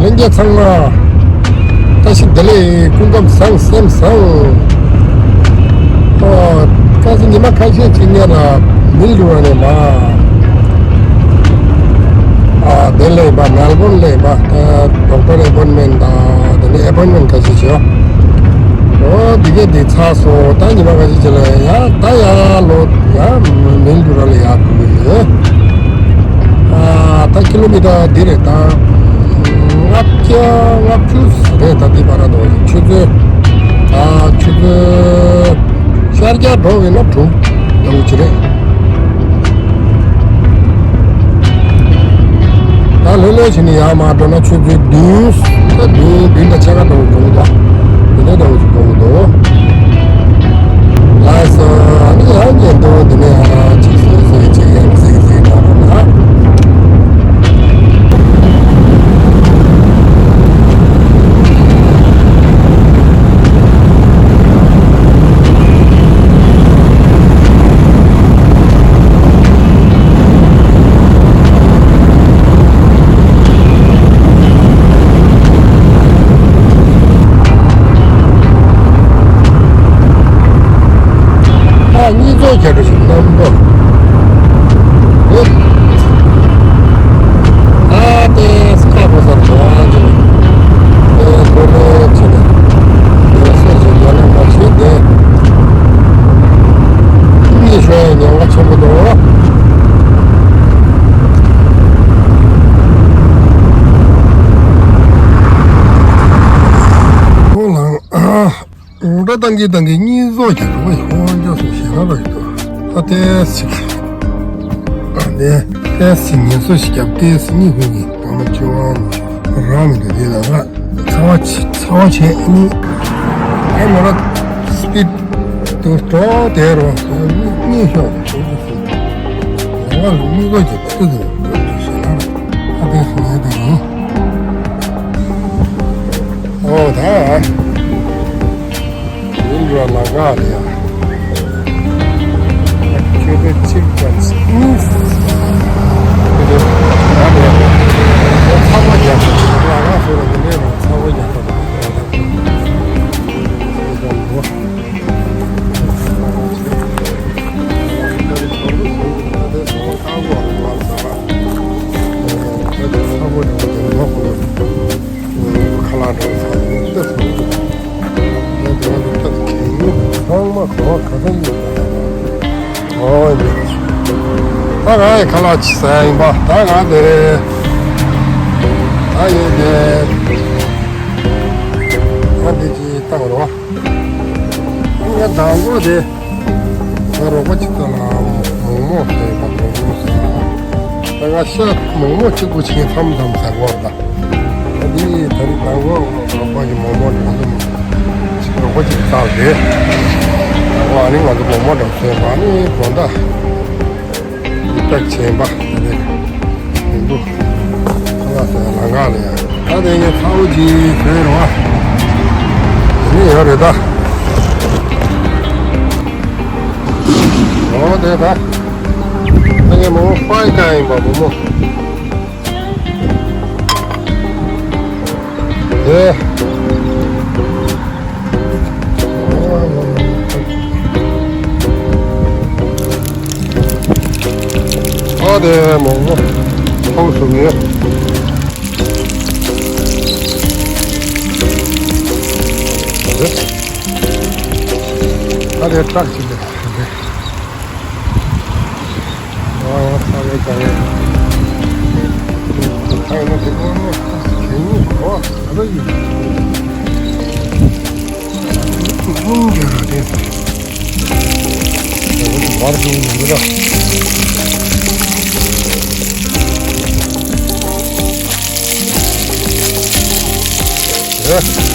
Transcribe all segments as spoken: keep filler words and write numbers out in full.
ལྷན་རྒྱས་ཚང་མ་བཀྲ་ཤིས་བདེ་ལེགས། སྐུ་ཁམས་བཟང་སེམས་བཟང་། ཨོ། ཁ་སང་ཉི་མ་ཁ་ཤས་ཅིག་སྔོན་ལ་མིལ་ཌི་ཝུ་ནས་མར། ཨ། དེ་ལས་ཡིན་པ། མེལ་བོན་ལས་ཡིན་པ། ད་ཌོག་ཊར་ཨེ་པོའིན་མེན་ཊི་དང་དེ་ནས་ཨེ་པོའིན་མེན་ཊི་ཁ་ཤས་བྱས། ཨོ། འདི་གས་འདི་ཚར་སོང་། ད་ཉི་མ་ཁ་ཤས་ཅིག་ལ་ཡ་ད་ཡར་ལོག་ཡ་མིལ་ཌི་ཝུ་ལ་ཡར་འགྲོ་གི་ཡོད། ཨ། ད་ཀི་ལོ་མི་ཊར་འདི་རེད་ད། ལྔ་བརྒྱ་ལྔ་བཅུ་རེད་ད། འདི་བར་དུ་ཆུ་ཚོད། ཨ། ཆུ་ཚོད་ཤར་རྒྱག་འགྲོ་བས་ན་དྲུག་ལྟ་བུ་ཅིག་རེད། ད་ལྷོད་ལྷོད་བྱས་ནས་ཡར་མར་འགྲོ་ན་ཆུ་ཚོད་བདུན། ད་བདུན། བདུན་དང་ཕྱེད་ཀ་འགྲོ་དགོས་འདུག་དེ་འདྲ་འདྲ་བོ་ཞིག་འགྲོ་གི་འདུག་ལགས་སོ། ཨ་ནི་ཡང་ཉིན་ཐོ་འདི་ནས་ཨ་ཅིག་སོ་སོའི་ཅིག་ཡང་གཟིགས་གཟིགས་གནང་རོགས་གནང་། ཨ། གཉིས་ཚོགས་རྒྱ་འགྲོ་ཞིག་གནམ་པོ། ཨ། ཏེ་སྐ་པོ་སར་འགྲོ་བ་ཅིག་ཨེ། ཁོ་ནས་ཅི་ནས་ཡོད་སེ་ཞིག་ཡོད་ན་མ་ཤེས་ཏེ། གཉིད་ཤོར་ཡ་ཉེན་ཁ་ཆེན་པོ་འདུག་ཁོ་ལང་། ཨ། འུར་སྒྲ་བཏང་གིན་བཏང་གིན་གཉིད་ཟོག་གི་རུ་བ་ཤོར་འཇོག་སོང་ཞེ་དྲག་རེད་འདུག་ཨ། ཏེ་སི། ཨ། ཏེ་ཏེ་སི་ཉིན་སོ་ཞིག་བརྒྱབ། ཏེ་སི་གཉིད་ཁུག་གི་ང་མ་ཅི་བ་རང་མི་འདུག་དེ་ལ་ང་ཚ་བ་ཆེ། ཚ་བ་ཆེ་ནི། ཨ། མོ་ར་སི་པིཌ་དུ་འགྲོ་དེ་རུ་གཉིད་ཤོར་འཇོག་སོང་། ང་ལ་གཉིད་ཟོག་གི་ཏེ་དུ་འགྲོ་ཞེ་དྲག་རེད། ཨ། ཏེ་སི་ཉིན་དུ་ཡིན། ཨོ་ད། ཡིན་ར་ལ་ག་རེད་ཡ། ཁྱོད་ཚོ་གཅིག་ཀྱང་གཉིས། ཁྱོད་ཚོ་ག་རེད། ཚ་བ་རྒྱག་ལ་ག་སོ་ར་གི་ནས་ར་ཚ་བ་རྒྱག་པ་དང་། ཁ་ལག་འདྲ་བོ་ཚ་བ་འདི་ལོག་གོ། ཁ་ལག་འདྲ་བོ་ཚ་བ་འདི་ལྟ་ཚ་བ་འདི་ལྟ་གལ་ཡིན། ཚང་མ་གོ་བ་ག་ཚོད་ཡིན་པ། ཨོ་ཡིན། ད་ང་ཡི་ཁ་ལག་ཅིག་ཟ་ཡ་ཡིན་པ། ད་ང་འདི་རེད། ད་ཡིན་དེ། ད་འདི་ཅིག་བཏང་རོགས། ང་དང་པོ་དེ། ང་རོགས་པ་གཅིག་དང་ལ་མོག་མོག་ཟེར་བ་མོག་མོག་ཟེར་བ། ད་ང་ཤ་མོག་མོག་གཅིག་པུ་བྱིན་མཚམས་མཚམས་ཟ་གོ་བ། ད་འདི་ད་རིང་དང་པོ་རོགས་པ་གི་མོག་མོག་འགྲོ་འདུག་མོག་གཅིག་རོགས་པ་གཅིག་བཏང་དེ། དང་པོ་ཨ་ནི་ང་ཚོ་མོག་མོག་འགྲོ་ཟེར་བ་ནི་དགོང་དག་ཡིག་ཐག་ཆད་པ་དེ་རེད། ཡིན་འདུག་ཁ་ལག་ཟ་ལང་ག་ལ་ཡ། ད་དེ་ངས་ཚ་བོ་གཅིག་ཟོས་རོགས། དེ་ནས་ཡོད་རེད་ད། འོ་དེ་ད། ད་ངས་མོག་མོག་སྤར་ག་ཡིན་པ་མོག་མོག་དེ། ཨ་དེ་མོག་མོག་ཕོག་སོང་ངས། ཨ་དེ་ཏྲག་ཅིག་ལས། ཨ་ཡང་ཚ་བའི་ཀ་ཡོད། ཁ་ཡིན་ན་དེ་ཀོ་ནོ་དེ་ནི་གོ་བ་ག་རེ་ཡིན། སྙིང་རྗེ་ར་དེ། དེ་བར་དུ་མི་ར། ཨེ།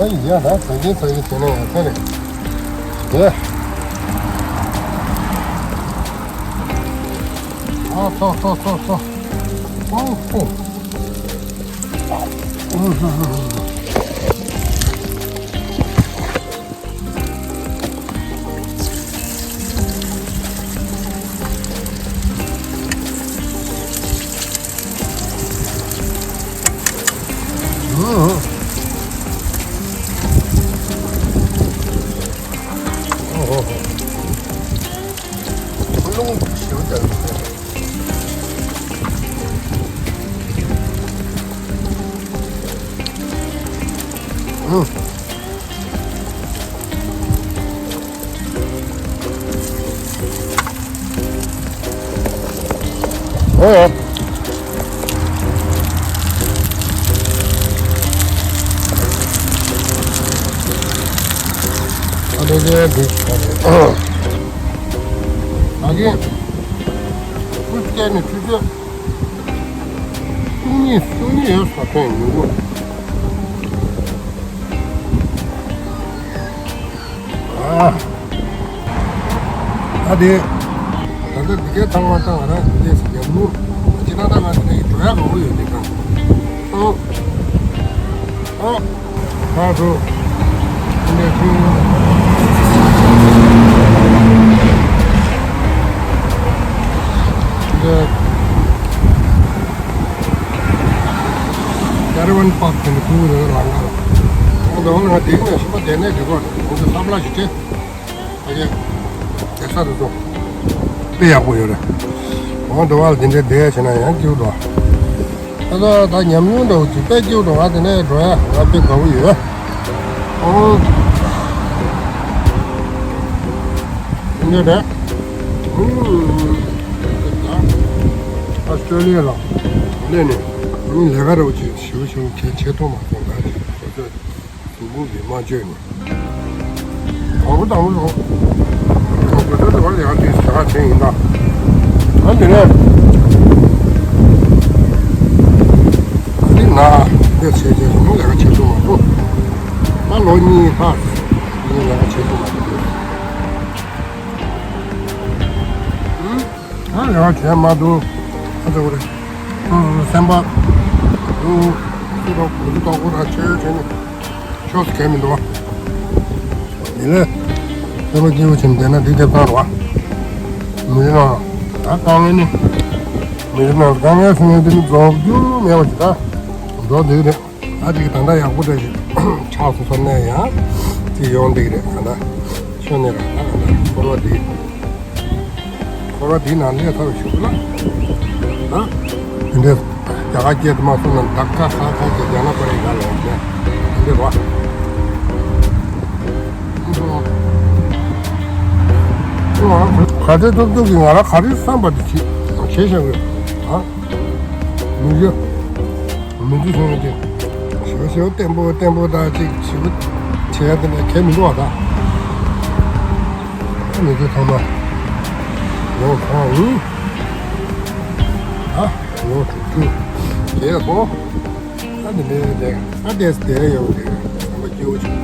ཡ་ད་ཚ་གི་ཚ་གི་བྱས་ན་ཡ་ཚ་རེད། དེ། ཨ་ཐོ་ཐོ་ཐོ་ཐོ། ཨོ་ཧོ། ཨོ། ཨ་ལེ་ལེ་ལེ། ཨ་ལེ། ཨུ་སྐད་ནས་ཆུ་ཚོད། སུ་གཉིས་སུ་གཉིས་ཡོད་ས་ཐོན་ཡོང་གི། ཨ། ད་དེ། ད་ལྟ་འདི་གའི་ཚང་མ་ཚང་ང་རང་འདི་ཟེར་ཡག་མུ། ཅི་ད་ད་ང་དེ་འགྲོ་ཡག་མང་པོ་ཡོད་དེ་གང་། ཨོ། ཨོ། ད་འགྲོ། འདི་འདྲ་ཁྱོད། འདི། ཀེ་ར་ཝན་པཱག་དེ་ནི་ཕྲུ་གུ་རེ་རེ་ལ་ང་ལ། ང་འདི་འོང་ང་དེ་ནས་ཤི་པ་དེ་ནས་འགྲིག་གོ། འོང་དུ་སབ་ལ་ཞིག་ཆེ། ཨ་ཡེ། དེ་ས་དེ་ཚོ། དཔེ་ཡག་པོ་ཡོད་རེད། འོང་དུ་བ་ལ་དེ་འདྲའི་བསྡད་བྱས་ན་ཡང་སྐྱིད་པོ་འདུག་ད་ལྟ་ད་ཉམས་མྱོང་འདྲ་བོ་ཅིག་དཔེ་སྐྱིད་པོ་འདུག་ང་དེ་ནས་འགྲོ་ཡ་ང་དཔེ་དགའ་པོ་ཡོད། འོང་། དེ་འདྲ་རེད། ཨུམ། ཨ་སི་ཀྲོ་ལི་ཡ་ལ་སླེབས་ནས་ཨ་ནི་ལས་ཀ་འདྲ་བོ་ཅིག་ཞེ་པོ་ཞེ་པོ་གལ་ཆེ་མཐོང་མ་སོང་ད་རེད་ཁོ་ཚོས། གཟུགས་པོ་གི་མ་བཅོས་ནས། དང་པོ་དང་པོ་རོ། གང་དགོས་ཚོད་དུ་བ་ལས་ཀ་དུས་ཟ་ཁ་བྱས་ཡིན་ད། ཨ་འདི་ནས། ཨ་ནི་ང་འདི་བྱས་རྗེས་སུ་ལས་ཀ་བྱེད་ཐུབ་མ་ཐུབ། ང་ལོ་གཉིས་ལྷག་ངས་ལས་ཀ་བྱེད་ཐུབ་མ་ཐུབ། ཨ་ལས་ཀ་བྱས་མ་ཐུབ། ཨ་ཚ་བོ་རེད། ཨ་སེམས་པ། ཨ་སུ་རོགས་གུ་རུ་ཏོག་གུ་ར་ཆོས་བྱས་ནས། ཆོས་སུ་གལ་མི་འདུག་བ། ཡིན་ལས། སེམས་པ་སྐྱིད་པོ་བྱས་ནས་བསྡད་ན་འགྲིག་རྒྱབ་ཚར་བ། མི་རེ་ན། ད་དཀའ་ངལ་ནི། མི་རེ་ན་དཀའ་ངལ་སེམས་ངལ་དེ་ནི་རྫོགས་རྒྱུ་མེད་པ་ཞིག་ད། རྫོགས་འདུག་རེད། ད་ཅིག་ད་ལྟ་ཡག་པོ་འདྲ་ཞིག་ཆགས་སོང་ས་ནས་ཡང་ཅིག་ཡོང་འདུག་རེད་ད་ལྟ། ཤོད་ནས་ར་ད་ད་འཁོར་བ་འདི། འཁོར་བ་འདིའི་ནང་སླེབས་ཚར་བའི་གཞུག་ལ། ད། དེ་འདྲའི་རྒྱ་གར་སྐད་དུ་མ་གསུངས་ན་ད་ཀ་ཁ་ཁ་ཞེས་རྒྱ་ནག་པ་རེད་ག་ལ་ཡོང་མཁན་དེ་འདྲ་རེད་བ། ག་ཚོད་ཐུབ་ཐུབ་ཀྱིས་ང་རང་ག་རེ་བསམ་པ་དེ་བྱེད་བྱེད་བཞག་གི་ཨ། མི་རྒྱུ། མི་འདི་སོང་གི་ཞེ་པོ་ཞེ་པོ་བརྟན་པོ་བརྟན་པོ་དང་ཅིག་ཞེ་པོ་བྱེད་ཡ་དེ་ནས་གལ་མི་འདུག་བ་ད། མི་ཚེ་ཚང་མ་ལོ་གང་ཡིན། ཨ་ལོ་དྲུག་ཅུ་བརྒལ་སོང་། ཨ་ནི་ལས་ལས་ཨ་བསྡད་བསྡད་ཡོད་རེད་བསམ་པ་སྐྱིད་པོ་ཅིག་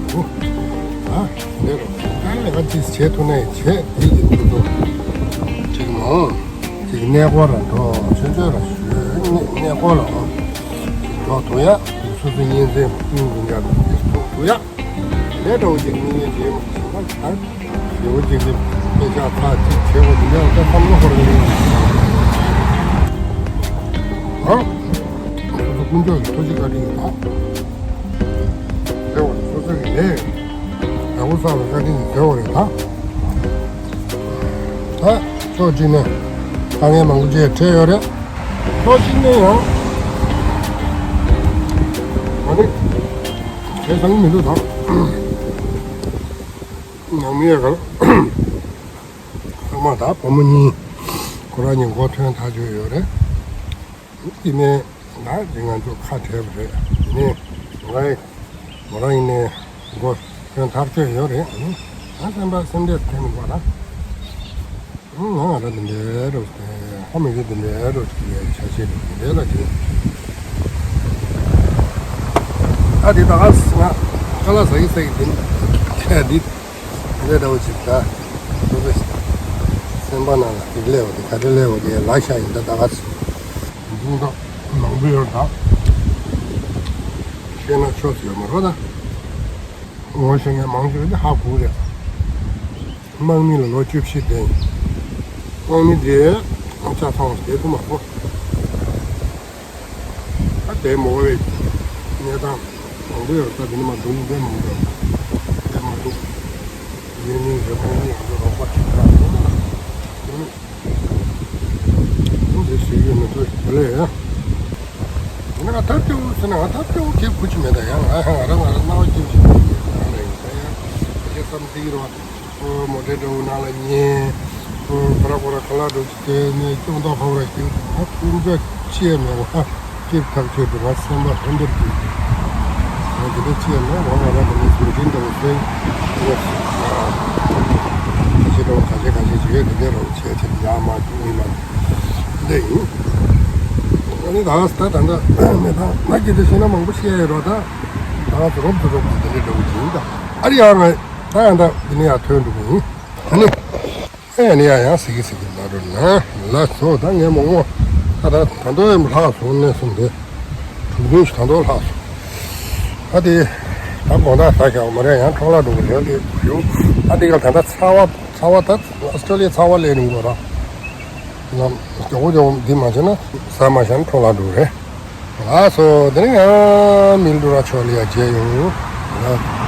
འདུག་ཨ་འདི་རུ་ཨ་ལས་ཀ་ཅིག་བྱེད་ཐུབ་ན་ཡང་བྱེད་དེ་ཡིན་འདུག་ཅིག་མོ། ཅིག་གནས་སྐོར་ལ་འགྲོ་ཆོས་ཆོས་ལ་ཞུ་གནས་སྐོར་ལ་འོང་། འགྲོ་ཐུབ་ཡ། སོ་སོ་གཉེན་ཚན་ཀུན་དགུན་སྐྱབས་དེ་ཐུག་ཐུབ་ཡ། ལས་འདྲ་བོ་ཅིག་གཉེན་ཉེ་བྱེད་དགོས་ཞེས་པ་ད། ཞེ་པོ་ཅིག་གི་དཔེ་ཆ་ཚགས་ཅིག་བྱེད་དགོས་འདི་འདྲ་བ་ད་བསམ་བློ་འཁོར་གི་རེད། ཨ། སོ་སོ་དཀོན་མཆོག་གི་ཐུགས་རྗེ་བཀའ་དྲིན་གྱིས་ད། དེ་བ་སོ་སོ་གི་ལས། ཡག་པོ་བསགས་པའི་བཀའ་དྲིན་གྱིས་དེ་བ་རེད་ད། ད་ཕྱོགས་གཅིག་ནས་དཀའ་ངལ་མང་པོ་ཅིག་འཕྲད་ཡོད་རེད། ཕྱོགས་གཅིག་ནས་ཡང་ཨ་ནི་བྱས་ཙང་མི་འདུག་ད། ནང་མི་ཡ་གར་ཚང་མ་ད་བུ་མོ་གཉིས་ཁོ་རང་གཉིས་མགོ་ཐོན་ཐག་ཆོད་ཡོད་རེད། དེ་ནས་ད་ཅིག་ང་ཚོ་ཁ་བྲལ་བ་རེད། དེ་ནས་ང་ཡི་མོ་རང་ཡིན་ནས་མགོ་ཐོན་ཐག་ཆོད་ཡོད་རེད། ཨ་ནི་ད་སེམས་པ་སེམས་ཁྲལ་ཐེབས་མི་དགོས་ད། ཨ་ང་རང་འདི་འདྲའི་རོ་ཧ་མི་གི་འདི་འདྲའི་རོ་ཡའི་ཆ་ཤས་འདི་འདྲའི་ལ་དེ། ཨ་དེ་ད་ག་ང་ ཁ་ལག་ཟ་གི་ཟ་གི་དེ་འདི་འདི་འདྲ་འདྲ་བོ་ཅིག་ད། སོ་སོའི་སེམས་པ་ནང་ལ་དེ་སླེབས་པ་དེ་ག་དེ་སླེབས་པ་དེ་ལག་ཤ་ཡིན་ད་ད་ག་ཚོད། འབུ་དང་མང་པོ་ཡོད་ད། ཤེས་ན་ཆོག་ཡོད་མ་རོ་ད། ངོ་ཤེས་མཁན་མང་ཤོས་འདི་ཧ་གོ་རེད། དམག་མི་ལ་ལོ་བཅུ་བཞི་ལྡན། དམག་མི་དེ་ལྕགས་ཚང་དེ་ཐུ་མ་གོ། ད་དེ་མོ་བའི་གནས་སྟངས་མང་པོ་ཡོད་ས་དེ་ནི་མ་འདུག་དེ་མང་པོ་ཡོད་ས་དེ་མ་འདུག་ཡིན་ནི་རེ་ཕོག་ནི་ང་ཚོ་རོགས་པ་ཞིག་ད་དེ་ནི་དེ་ཞིག་ཡོད་མི་འདུག་དེ་ལས་ཡང་ང་ཐབས་སྐྱོ་བོ་ཟེར་ན་ང་ཐབས་སྐྱོ་བོ་ཁེབས་ཁུ་ཆུ་མེད་ད་ཡང་ང་ང་རང་ང་རང་སྣང་བ་སྐྱིད་ཆུ་མེད་ཡང་ང་རང་ཡིན་ད་ཡང་དེ་བསམ་སྲིད་རོགས། མོ་ཊའི་འགྲོ་ནང་ལ་ཉན། ཁོ་ར་ཁོ་ར་ཁ་ལག་འགྲོ་ཅི་དེ་ནས་སྐྱོང་ཐག་ཧོབ་ར་སྐྱེ་ང་ཁུར་འཇོག་ཅི་ཡང་མེད་པ་སྐྱེབ་ཐག་ཆོད་འགྲོ་ང་སེམས་པ་ཧོན་པར་གྱིས། ང་དེ་འདྲ་ཅི་ཡང་མེད་ང་ང་ར་དེ་ནས་ཟུར་འདྲིན་འདྲ་བོ་སེང་ང་ཁ་ཤས་འདྲ་བོ་ཁ་ཤས་ཁ་ཤས་ཅི་ཡོད་དེ་འདྲ་རོགས་བྱས་ཆེད་ཡ་མ་ཀྱུ་ཡིན་ལ་འདྲ་ཡིན། ཨ་ནི་ད་ད་ད་ད་མེད་ད་ང་གི་དེ་ཤེས་ན་མང་པོ་བཤད་ཡོད་རོགས་ད་ད་ང་ཚོ་རོབ་ཏུ་རོབ་ཏུ་དེ་འདྲ་འདྲ་བོ་ཡིན་ད་ཨ་རི་ཡང་ང་། ད་ཡང་ད་འདི་ནས་ཡར་ཐོན་འགྲོ་གི་ཡིན། ཨ་ནི། ཨེ་ནི་ཡང་ཡང་ཟི་གི་ཟི་གི་ལ་འགྲོ་ན། ལ་སོ་ད་ངས་མོག་མོག་ད་ད་ད་དོ་ཡང་ལྷག་སོང་ནས་སོང་དེ། དྲུག་བདུན་ཞིག་ད་དོ་ལྷག་སོང་། ཨ་དེ། ད་དགོང་དག་ཟ་བཞག་མ་རེད་ཡང་འཕྲོ་བརླག་འགྲོ་གི་རེད་དེ་ཡོ། ཨ་དེ་ག་ད་ད་ཚ་བ་ཚ་བ་ད་ཨོ་སི་ཀྲོ་ལི་ཡའི་ཚ་བ་ལས་རིང་པོ་ར། ལམ་མགྱོགས་པོ་མགྱོགས་པོ་འདི་མ་བྱས་ན་ཟ་མ་བཞག་ན་འཕྲོ་བརླག་འགྲོ་གི་རེད། ལགས་སོ། དེ་ནས་ཡང་མིལ་འགྲོ་ར་ཆོག་ལ་ཡ་མཇལ་ཡོང་། ཡ།